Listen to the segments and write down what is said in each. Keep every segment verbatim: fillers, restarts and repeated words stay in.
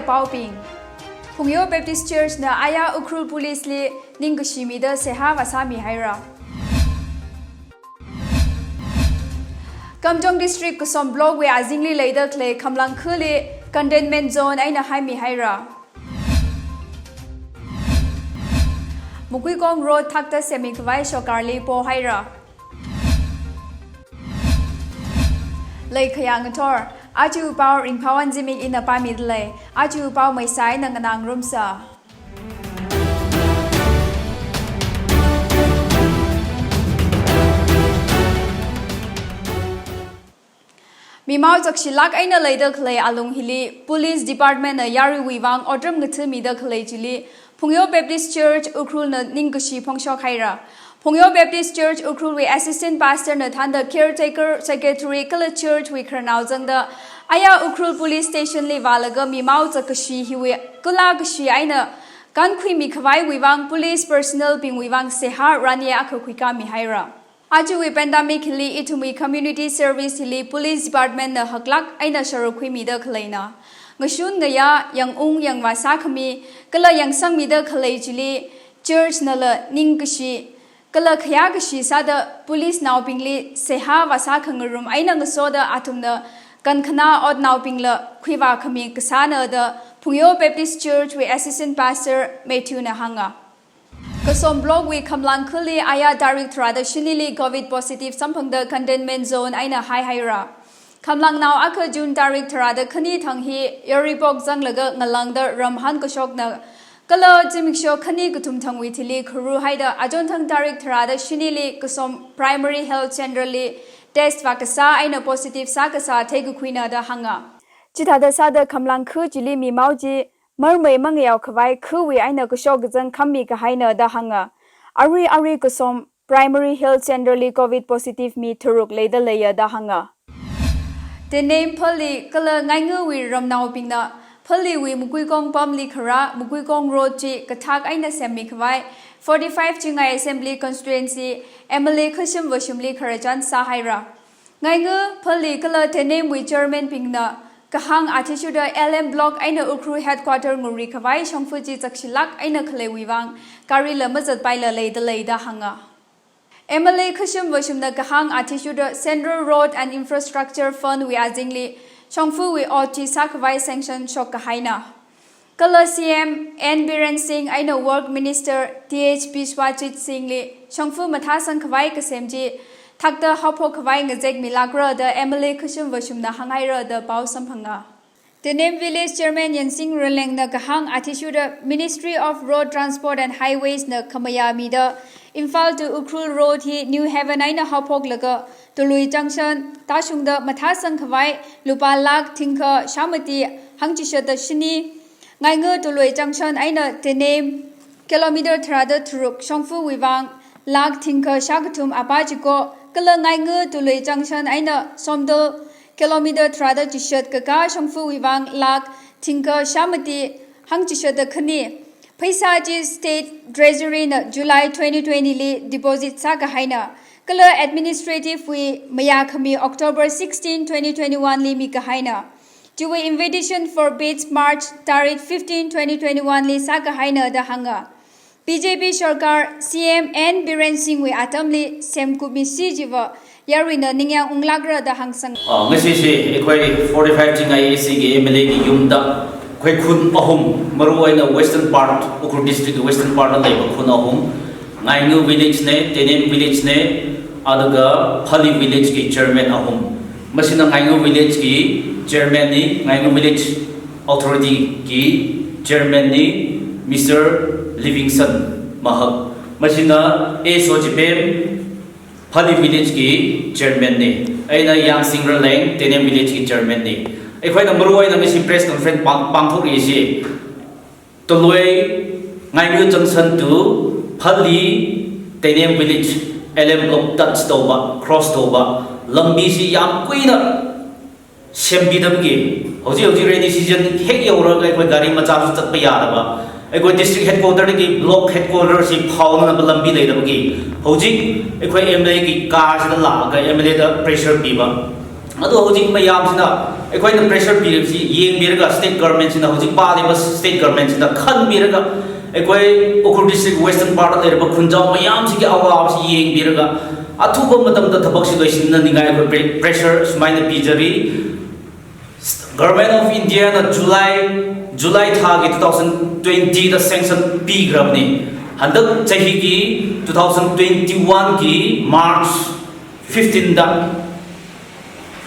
Paobing. Phungyo Baptist Church na aya Ukhrul Police li ningkashi mida seihā vāsāmi haira. Kamjong District Kasom Block wui azingli leida khalei Khamlang khali containment zone eina haimi haira. Mukuikong Road thakta semmi khavai shokarli po haira. Leikhayā ngathor, aja pao Ringphawon Zimik ina pāmida lei, aja pao Meisai na nganā ngarumsa. Mimao chakshilāk eina leida khalei alung hili Police Department na yaruiwui vang otram ngathāmida khalei chili Phungyo Baptist Church Ukhrul na ningkashi phongshok haira. Phungyo Baptist Church Ukhrul wui Assistant Pastor na thānda caretaker, secretary kala church wui khararnao zangda aya Ukhrul Police Station li vālaga mimao chakashi hiwui kala kashi eina kankhuimi khavaiwui vang police personnel bingwui vang seihā ranye akha khuikāmi haira. Ajawui pandemic hili ithumwui community service hili Police Department na haklāk eina sharuk khuimida khaleina. Ngashun ngayā, yangung yangvā sākhami, kala yangsangmida khalei chili church nala ningkashi, kala khayākashi sāda police naobingli seihā vāsā khangarum eina ngasoda athumna kankhana otnaobingla khuivā khami kasāna da Phungyo Baptist Church wui Assistant Pastor Matthew na hānga. Kasom Block wui Khamlang khali aya tarik tharāda shinili covid positive samphangda containment zone eina hai haira. Khamlangnao akha June tarik tharāda khani thang hi Yairipok zanglaga ngalāngda ramhān kashokna kala zimiksho khani kathum thangwui thili kharu haida achonthang tarik tharāda shinili Kasom Primary Health Center li test vākasā eina positive sākasā theikakhuina da hānga. Chithāda sāda Khamlang kha chili mimao chi marmei mangayao khavai khawui eina kashok kazang khammi kahaina da hānga. Arui arui Kasom Primary Health Center li covid positive mi tharuk leida leiya da hānga. Tenem, Phalli kala Ngaingawui ramnaobingna Phalliwui Mukuikong pamli kharā Mukuikong Road chi kathak eina semmi khavai forty-five Chingai Assembly Constituency M L A Khashim Vashimli khararchan sāhaira. Ngainga, Phalli kala Tenemwui chairman bingna kahāng athishurda L M Block eina Ukhrul headquarter nguri khavai shongfa chi chakshilāk eina khaleiwui vang garila mazatpaila leida lei da hānga. M L A Khashim Vashimna kahāng athishurda Central Road and Infrastructure Fund wui azingli shongfawui ot chi sākhavai sanction shok kahaina. Kala C M N Biren Singh eina Work Minister T H Biswajit Singh li shongfa mathāsang khavai kasem chi thakta haophok khavai ngazekmilākra da M L A Khashim Vashimna hānghaira da pao samphanga. Tenem Village Chairman Yensing Ronglengna kahāng athishurda Ministry of Road Transport and Highways na khamayā mida Imphal to Ukhrul Road hi New Haven eina haophoklaga Tului Junction tāshungda mathāsang khavai lupā lakh thingkha shāmati hangchishatda shini, Ngainga Tului Junction eina Tenem kilometer tharāda tharuk shongfawui vang lakh thingkha shākathum apā chiko, kala Ngainga Tului Junction eina Somdal kilometer tharāda chishat kakā shongfawui vang lakh thingkha shāmati hangchishatda khani. Pheisā chi State Treasury na July twenty twenty li deposit sākahaina, kala administrative wui mayā khami October sixteen, twenty twenty-one li mikahaina. Chiwui invitation for bids March tarik fifteen, twenty twenty-one li sākahaina da hānga. B J P sarkar C M N Biren Singh wui atamli semkupmisi chiva yaruina ningyāng unglākra da hāngsang. Ah, ngasishi, ꯑꯩꯈꯣꯏ forty-five Chingai A C ꯒꯤ M L A ꯒꯤ ꯌꯨꯝꯗ, ꯑꯩꯈꯣꯏ ꯈꯨꯟ ꯑꯍꯨꯝ, ꯃꯔꯨꯑꯣꯏꯅ Western part, Ukhrul District Western part ꯇ ꯂꯩꯕ ꯈꯨꯟ ꯑꯍꯨꯝ, Ngainga Village ꯅꯦ, Tenem Village ꯅꯦ, ꯑꯗꯨꯒ Phalli Village ꯀꯤ chairman ꯑꯍꯨꯝ꯫ ꯃꯁꯤꯅ Ngainga Village ꯀꯤ chairman ꯅꯤ, Ngainga Village Authority ꯒꯤ chairman ꯅꯤ, Mister Livingstone ꯃꯍꯥꯛ꯫ ꯃꯁꯤꯅ ꯑꯦꯁ ꯁꯣꯖꯤꯄꯦꯝ, Phalli Village ꯀꯤ chairman ꯅꯤ꯫ ꯑꯩꯅ ꯌꯥꯡꯁꯤꯡ ꯔꯂꯦꯡ, Tenem Village ꯀꯤ chairman ꯅꯤ꯫ ꯑꯩꯈꯣꯏꯅ ꯃꯔꯨꯑꯣꯏꯅ ꯉꯁꯤ press conference ꯄꯥꯡ-, ꯄꯥꯡꯊꯣꯛꯂꯤꯁꯤ, ꯇꯨꯂꯣꯏ, Ngainga Junction to Phalli, Tenem Village, L M Block touch ꯇꯧꯕ, cross ꯇꯧꯕ ꯂꯝꯕꯤꯁꯤ ꯌꯥꯝ ꯀꯨꯏꯅ ꯁꯦꯝꯕꯤꯗꯕꯒꯤ, ꯍꯧꯖꯤꯛ ꯍꯧꯖꯤꯛ rainy season ꯍꯦꯛ ꯌꯧꯔꯒ ꯑꯩꯈꯣꯏ ꯒꯥꯔꯤ ꯃꯆꯥꯁꯨ ꯆꯠꯄ ꯌꯥꯗꯕ, ꯑꯩꯈꯣꯏ district headquarter ꯗꯒꯤ block headquarter ꯁꯤ ꯐꯥꯎꯅꯅꯕ ꯂꯝꯕꯤ ꯂꯩꯇꯕꯒꯤ, ꯍꯧꯖꯤꯛ ꯑꯩꯈꯣꯏ M L A ꯒꯤ car ꯁꯤꯗ ꯂꯥꯛꯑꯒ M L A ꯗ pressure ꯄꯤꯕ꯫ ꯑꯗꯣ ꯍꯧꯖꯤꯛ ꯃꯌꯥꯝꯁꯤꯅ ꯑꯩꯈꯣꯏꯅ pressure ꯄꯤꯔꯤꯕꯁꯤ ꯌꯦꯡꯕꯤꯔꯒ, state government ꯁꯤꯅ, ꯍꯧꯖꯤꯛ ꯄꯥꯜꯂꯤꯕ state government ꯁꯤꯅ ꯈꯟꯕꯤꯔꯒ, ꯑꯩꯈꯣꯏ ꯎꯈ꯭ꯔꯨꯜ district western part ꯂꯩꯔꯤꯕ ꯈꯨꯟꯖꯥꯎ ꯃꯌꯥꯝꯁꯤꯒꯤ ꯑꯋꯥꯕꯁꯤ ꯌꯦꯡꯕꯤꯔꯒ, ꯑꯊꯨꯕ ꯃꯇꯝꯗ ꯊꯕꯛꯁꯤ ꯂꯣꯏꯁꯤꯟꯅꯅꯤꯡꯉꯥꯏ ꯑꯩꯈꯣꯏ pre-, pressure ꯁꯨꯃꯥꯏꯅ ꯄꯤꯖꯔꯤ꯫ Government of India ꯅ July, July ꯊꯥꯒꯤ two thousand twenty ꯗ sanction ꯄꯤꯈ꯭ꯔꯕꯅꯤ꯫ ꯍꯟꯗꯛ ꯆꯍꯤꯒꯤ two thousand twenty one ꯒꯤ March fifteen ꯗ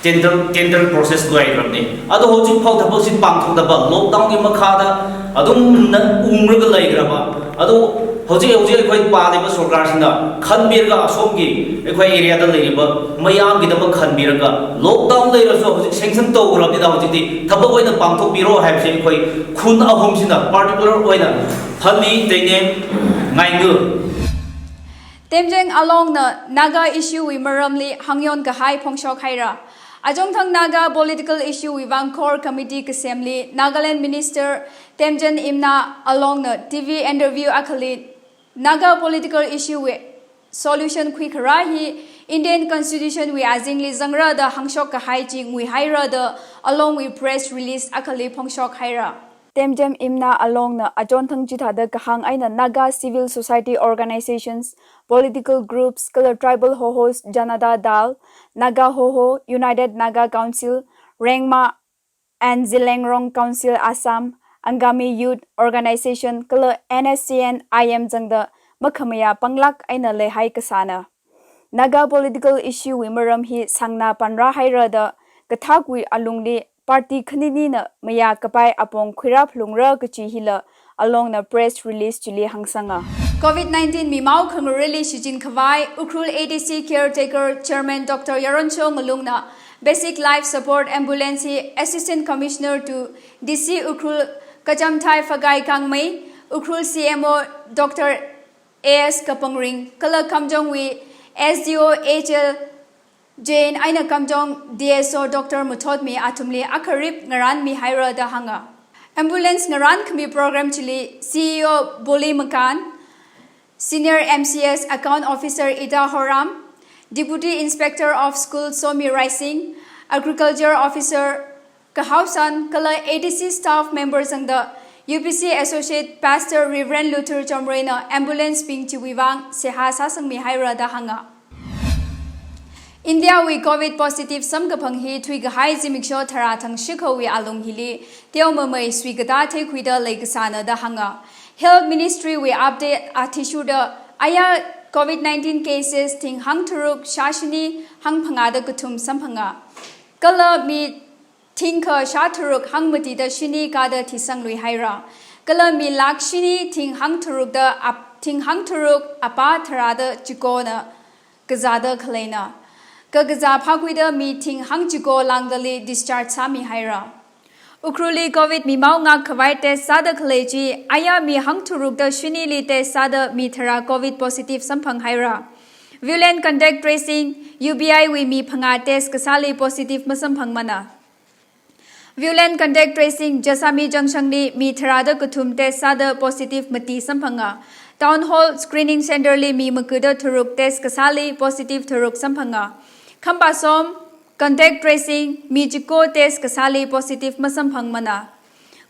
tender, tender process ꯂꯣꯏꯈ꯭ꯔꯕꯅꯤ꯫ ꯑꯗꯣ ꯍꯧꯖꯤꯛꯐꯥꯎ ꯊꯕꯛꯁꯤ ꯄꯥꯡꯊꯣꯛꯇꯕ, lockdown ꯒꯤ ꯃꯈꯥꯗ ꯑꯗꯨꯝ ꯅ-, ꯎꯪꯔꯒ ꯂꯩꯈ꯭ꯔꯕ꯫ ꯑꯗꯣ ꯍꯧꯖꯤꯛ, ꯍꯧꯖꯤꯛ ꯑꯩꯈꯣꯏ ꯄꯥꯜꯂꯤꯕ ꯁꯔꯀꯥꯔꯁꯤꯅ ꯈꯟꯕꯤꯔꯒ, ꯑꯁꯣꯝꯒꯤ ꯑꯩꯈꯣꯏ area ꯗ ꯂꯩꯔꯤꯕ ꯃꯌꯥꯝꯒꯤꯗꯃꯛ ꯈꯟꯕꯤꯔꯒ, lockdown ꯂꯩꯔꯁꯨ ꯍꯧꯖꯤꯛ sanction ꯇꯧꯈ꯭ꯔꯕꯅꯤꯅ, ꯍꯧꯖꯤꯛꯇꯤ ꯊꯕꯛ ꯑꯣꯏꯅ ꯄꯥꯡꯊꯣꯛꯄꯤꯔꯣ ꯍꯥꯏꯕꯁꯦ ꯑꯩꯈꯣꯏ ꯈꯨꯟ ꯑꯍꯨꯝꯁꯤꯅ particular ꯑꯣꯏꯅ ꯐꯜꯂꯤ, ꯇꯦꯡꯅꯦ, ꯉꯥꯏꯉꯨ꯫ Temjen Along ꯅ Naga issue ꯋꯤ ꯃꯔꯝꯂꯤ ꯍꯪꯌꯣꯟ ꯀꯍꯥꯏ ꯐꯣꯡꯁꯣꯛ ꯍꯥꯏꯔ꯫ ꯑꯖꯣꯡꯊꯪ Naga political issue ꯋꯤ ꯋꯥꯡ core committee ꯀꯁꯦꯝꯂꯤ Nagaland Minister Temjen Imna Along ꯅ T V interview ꯑꯈꯂꯤ Naga political issue ꯋꯤ solution ꯈꯨꯏ ꯈꯔ ꯍꯤ Indian Constitution ꯋꯤ ꯑꯖꯤꯡꯂꯤ ꯖꯪꯔ ꯗ ꯍꯪꯁꯣꯛ ꯀꯍꯥꯏ ꯆꯤꯡ ꯋꯤ ꯍꯥꯏꯔ ꯗ Along ꯋꯤ press release ꯑꯈꯂꯤ ꯐꯣꯡꯁꯣꯛ ꯍꯥꯏꯔ꯫ Temjen Imna Along ꯅ ꯑꯖꯣꯟꯊꯪ ꯆꯤꯊꯥꯗ ꯀꯍꯥꯡ ꯑꯩꯅ Naga civil society organizations, political groups, ꯀꯂ tribal Hohos Janata Dal, Naga Hoho, United Naga Council, Rengma and Zeliangrong Council Assam, Angami Youth Organization, ꯀꯂ N S C N I M ꯖꯪꯗ ꯃꯈꯃꯌꯥ ꯄꯪꯂꯥꯛ ꯑꯩꯅ ꯂꯩꯍꯥꯏ ꯀꯁꯥꯅ꯫ Naga political issue ꯋꯤ ꯃꯔꯝ ꯍꯤ ꯁꯪꯅ ꯄꯟꯔꯥ ꯍꯥꯏꯔ ꯗ ꯀꯊꯥꯛ ꯋꯤ ꯑꯂꯨꯡꯂꯤ party ꯈꯅꯤꯅꯤꯅ ꯃꯌꯥ ꯀꯄꯥꯏ ꯑꯄꯣꯡ ꯈꯨꯏꯔꯥꯞ ꯂꯨꯡꯔ ꯀꯆꯤ ꯍꯤꯂ Along ꯅ press release ꯆꯤꯂꯤ ꯍꯪꯁꯪꯉ꯫ Covid nineteen ꯃꯤꯃꯥꯎ ꯈꯪꯔꯦꯂꯤ ꯁꯤꯖꯤꯟ ꯈꯋꯥꯏ Ukhrul A D C caretaker chairman Doctor Yaroncho Ngalung ꯅ basic life support ambulance he Assistant Commissioner to D C Ukhrul Kachamthai Fagai Kangmei, Ukhrul C M O Doctor A S Kapangring, kala Kamjong wui S D O H L Jain, aina Kamjong D S O Doctor Muthotmi athumli akharip ngaran mi haira da hanga. Ambulance ngaran khami program chili C E O Boli Makan, Senior M C S Account Officer Ida Horam, Deputy Inspector of School Somi Raising, Agriculture Officer Kahausan, kala A D C staff member zangda U P C Associate Pastor Reverend Luther Chomrei na ambulance bing chiwui vang seha sasangmi haira da hanga. India wui Covid positive samkaphang hi thuikahai zimiksho tharā thang shikho wui alung hili teomamei suikata theikhuida leikasana da hanga. Health Ministry wui update athishurda aya Covid nineteen cases thing hang tharuk shashini hang phangada kathum samphanga. Kala mi thingkha shatharuk hang matida shini kada thisanglui haira. Kala mi lakh shini thing hang tharukda ap-, thing hang tharuk apa tharada chikona kazada khaleina. Ka kaza phakhuida mi thing hang chiko langdali discharge sami haira. Ukhrulli Covid mimao ngak khavai test sāda khalei chi, aya mi hang tharukda shinili test sāda mi tharā Covid positive samphang haira. Viewland contact tracing, U B I wui mi phangā test kasāli positive masamphangmana. Viewland contact tracing, Jasami Junction li mi tharāda kathum test sāda positive mati samphanga. Town Hall Screening Center li mi makuda tharuk test kasāli positive tharuk samphanga. Khampasom contact tracing, mi chiko test kasāli positive masamphangmana.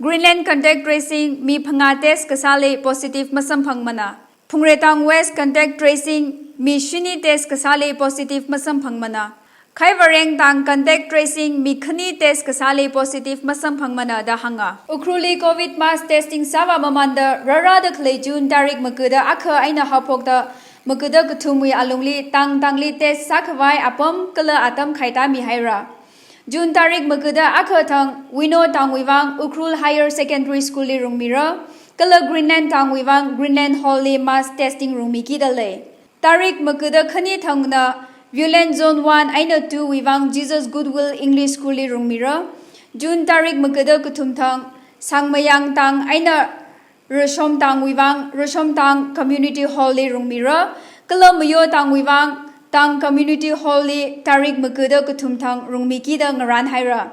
Greenland contact tracing, mi phangā test kasāli positive masamphangmana. Phungreitang West contact tracing, mi shini test kasāli positive masamphangmana. Khaivareng tang contact tracing, mi khani test kasāli positive masamphangmana da hanga. Ukhrulli Covid mass testing sāva mamanda rarada khalei June tarik makuda akha aina haphokda makuda kathumwui alungli tang tangli test sākhavai apam kala atam khaita mi haira. June tarik makuda akha thang Wino tangwui vang Ukhrul Higher Secondary School li rungmira, kala Greenland tangwui vang Greenland Hall li mass testing rungmikida lei. Tarik makuda khani thangna Viewland Zone one aina two wui vang Jesus Goodwill English School li rungmira. June tarik makuda kathum thang Sangmayang tang aina Rashom tangwui vang Rashom tang Community Hall li rungmira, kala Mayo tangwui vang tang Community Hall li tarik makuda kathum thang rungmikida ngaran haira.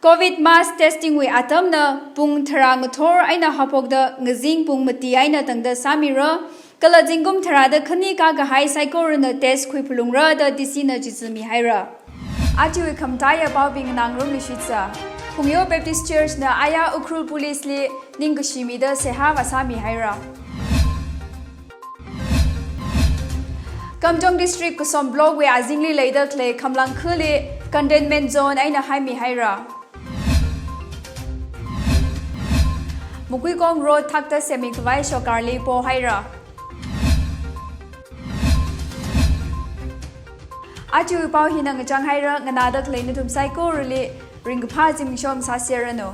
Covid mass testing wui atamna pung tharā ngathor aina haphokda ngazing pung mati aina tangda sāmira, kala zingkum tharāda khani kakahai saikorana test khuiphalungra da D C na chizumi haira. Ajawui khamataiya paobing nganāngarumluishitsa. Phungyo Baptist Church na aya Ukhrul Police li ningkashi mida seihā vāsāmihaira. Kamjong District Kasom Block wui azingli leida khalei Khamlang khali containment zone eina haimihaira. Mukuikong Road thakta semikhavai shokarli pohaira. Ajawui pao hina ngachang haira, nganāda khalei nathum saikorali ringkaphā zimiksho sāserranu.